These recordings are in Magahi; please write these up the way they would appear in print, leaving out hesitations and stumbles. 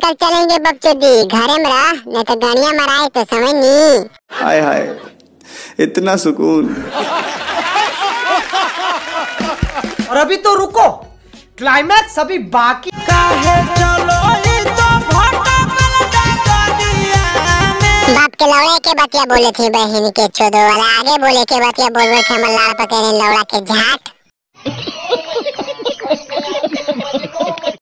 निकल चलेंगे बकचोदी, घरे में रह नहीं तो गणिया मराए तो समझ नहीं। हाय हाय इतना सुकून। और अभी तो रुको, क्लाइमैक्स अभी बाकी है। चलो तो बाप के लौड़े के बतिया बोले थी बहन के चोदो वाला, आगे बोले के बतिया बोल रहे थे हम लाड़ पकड़े लौड़ा के झाट।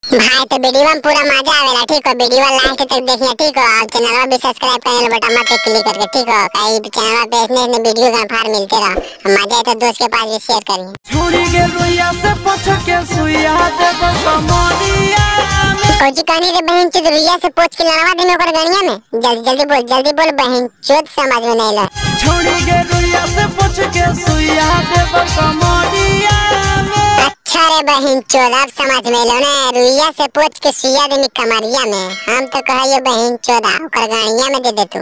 भाई तो वीडियो में पूरा मजा आवेला, ठीक हो? वीडियो लास्ट तक देखिए, ठीक हो? और चैनल भी सब्सक्राइब कर लो बटन पे क्लिक करके, ठीक हो? कई चैनल पे इतने इतने वीडियो का फार मिलते रहो, मजा आए तो दोस्त के पास भी शेयर करिए। छोड़ी के रुइया से पोछ के सुइया देबो कमरिया में। कोची कहनी रे बहन चोद, रुइया से पोछ के लड़वा देने ओकर गणिया में। जल्दी जल्दी बोल, जल्दी बोल बहन चोद, समझ में नहीं लो। छोड़ी के रुइया से पोछ के सुइया देबो कमरिया में। अच्छा रे बहन चोद, अब समझ में लो ना, रुइया से पोछ के सुइया देनी कमरिया में। हम तो कहियो बहन चोदा ओकर गणिया में दे दे तू।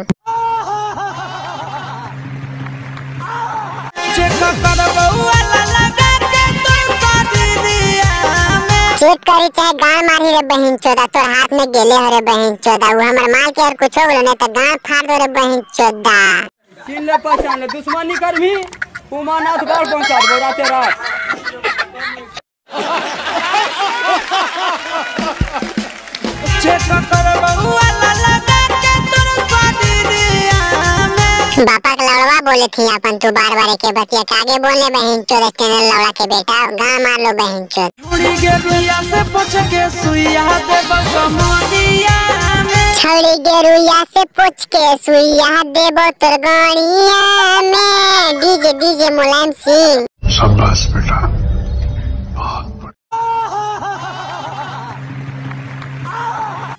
चेक करबो वाला लगा के तोर शादीरिया में। चेक करी चाहे गाल मारी रे बहन चोदा, तोर हाथ में गेले हो रे बहन चोदा। वो हमर माल के और कुछो बोलो नहीं तो गाल फाड़ दो रे बहन चोदा। चिन ले पहचान ले, दुश्मनी करभी उमानाथ गाल पहुंचा दो राते रात। चेक करबो वाला लगा के तोर शादीरिया में। बापा के लौड़वा बोले थी अपन तू बार बार के बतिया के आगे बोले बहन चोद, चैनल लौड़ा के बेटा गाल मार लो बहन चोद। छोड़ी के रुइया से पोछ के सुइया देबो कमरिया में। छोड़ी के रुइया से पोछ के सुइया देबो तोर गणिया में। DJ DJ Mulayam Singh. शाबाश बेटा।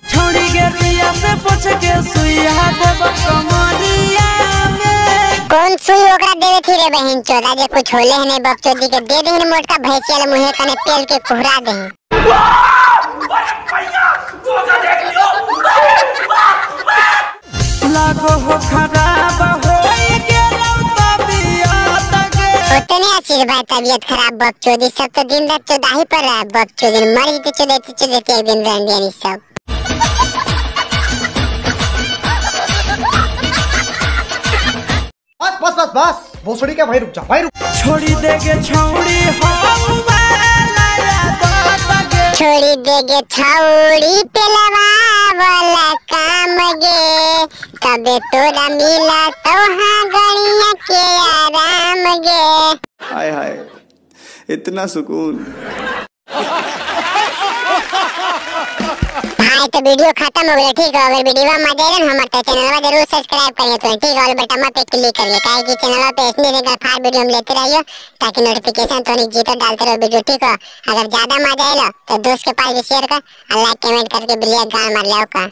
छोड़ी के रुइया से पोछ के सुइया देबो कमरिया में। कौन सुई ओकरा देवे थी रे बहन चोदा, जे कुछ होले है नहीं बकचोदी के दे देहिन मोटका भैंसिया ले मुहे कने तेल के कुहरा देहिन। लागो हो खराब होई गेलौ तबियत गे। उतने आशीष भाई तबियत खराब बकचोदी, सब तो दिन रात चोदाही पर रहा बकचोदी, मर ही चोदेते चोदेते एक दिन रह सब। बस बस बस बस भोसड़ी के भाई रुक जा, भाई रुक। छोड़ी देगे छौड़ी छोड़ी देगे छौड़ी पेलवा वाला काम गे, तबे तोरा मिला तोहा गणिया के आराम गे। हाय हाय इतना सुकून। भाई तो वीडियो खत्म हो गया, ठीक हो? अगर वीडियो में मजा आए ना हमारे तो चैनल जरूर सब्सक्राइब करिए तो, ठीक हो? बटन पे क्लिक करिए, काहे कि चैनल पे ऐसने रेगुलर फार वीडियो हम लेते रहियो ताकि नोटिफिकेशन तो नहीं जीतो डालते रहो वीडियो, ठीक हो? अगर ज्यादा मजा आए तो दोस्त के पास भी शेयर कर और लाइक कमेंट करके बिलिया गाल मार लिया का।